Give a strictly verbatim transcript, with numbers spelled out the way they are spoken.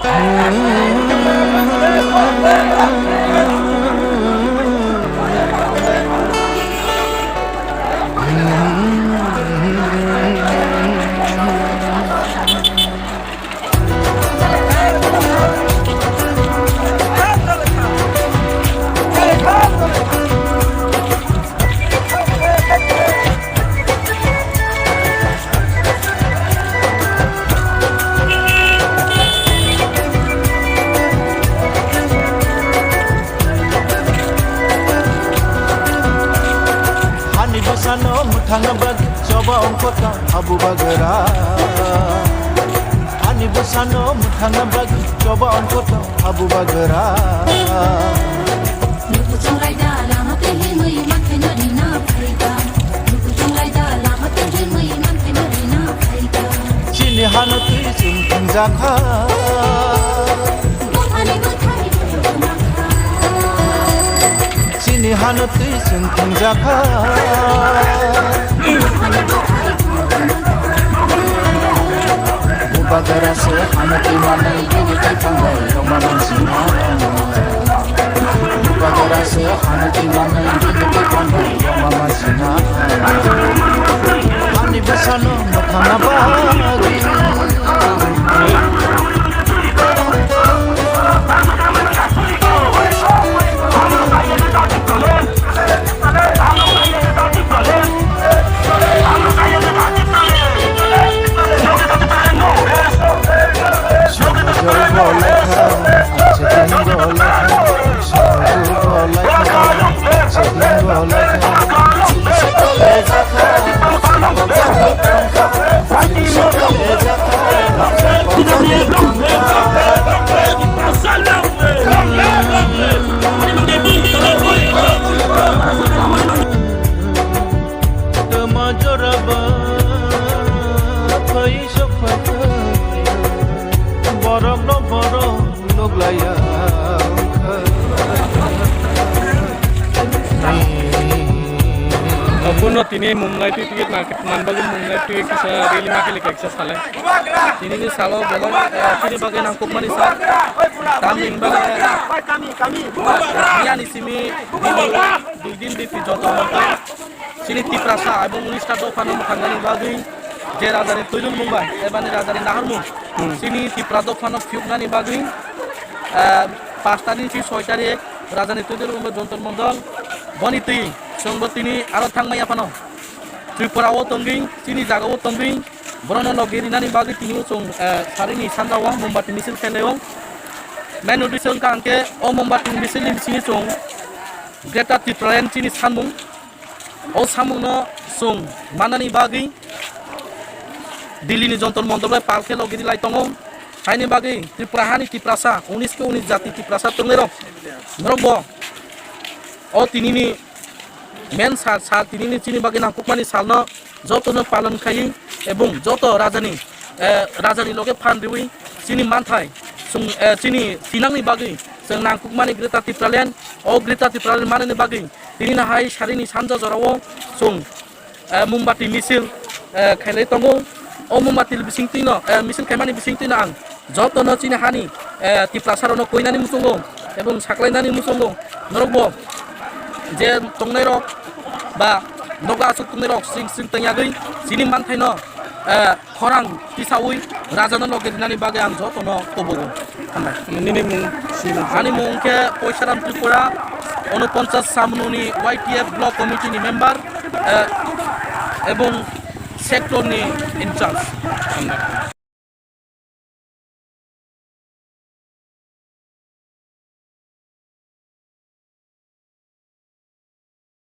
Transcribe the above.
Hani bwsano mwthangna bagwi choba ongkho tong habu bagra. Hani bwsano mwthangna bagwi choba ongkho tong habu bagra. Luku chonglai da lama twi himwi mankhe no rina phaikha. Luku chonglai da lama twi himwi mankhe no rina phaikha. Chini hano twi chwng thwngjakha. Buphani bwthani buphang thwngjakha. Chini hano twi chwng thwngjakha. Buphani bwthani buphang thwngjakha. Bubagra se hano twi manwi bini twi thanglai rokma mansina. Bubagra se hano twi manwi bini twi thanglai rokma mansina. Ani bwsano mwthangna bagwi. Tama joraba phai sok phai thai, borok no borok nuk laya wngkha. Obono tini Mumbai twi ticket na, man bagwi Mumbai twi kisa rally ma khe kisa salai. Tini ni salo belai, eh, tini bagwi nangkukmani sal. Tamni bagwi, eh, miyani simi dui din bipi joto chini Tiprasa abo unis ta dophano mwthangmani bagwi je rajani twidulmung bai, ebani rajani naharmung, hmm, chini Tipra dophano phiyoknani bagwi, eh, panch tarik si soi tarik rajani twidulmung bai Jontor Mondol boni twi chwngbo tini aro thangmaya phano Tripura o tongwi, chini jaga o tongwi, borokno logi rinani bagwi tini o chwng, eh, sarini sanja o mombati misil khailai o. Main uddesho wngkha hwnkhe o mombati misil ni bisingo chwng Greater Tipraland chini samung. O samungno chwng manani bagwi Delhi ni Jontor Mondol bai pal khe logi rilai tongo. Haini bagwi Tripura hani Tiprasa, unis ke unis jati Tiprasa tongnairok, norokbo o tinini main sal, sal tinini chini bagwi nangkukmani salno jotono palon khaiwi ebong joto rajani, eh, rajani loge phan riwi chini manthai chwng, eh, chini thinangni bagwi chwng nangkukmani Greater Tipraland, o Greater Tipraland manani bagwi tinini hai sarini sanja jorao chwng, eh, mombati misil, eh, khailai tongo. O mombati bisingtwino, eh, misil khaimani bisingtwino ang jotono chini hani, eh, Tiprasa rokno koinani muchungo ebong saklainani muchungo norokbo je tongnairok ba nogo aswk tongnairok sring sring tong yagwi chini manthaino, eh, khorang tisaui rajano logi rinani bagwi ang jotono kubugo. Hambai. Nini mung sini. Ani mung khe Poisaram Tripura, unoponchas Samnuni Y T F Block Committee ni member, eh, ebong sector ni in charge. Hambai.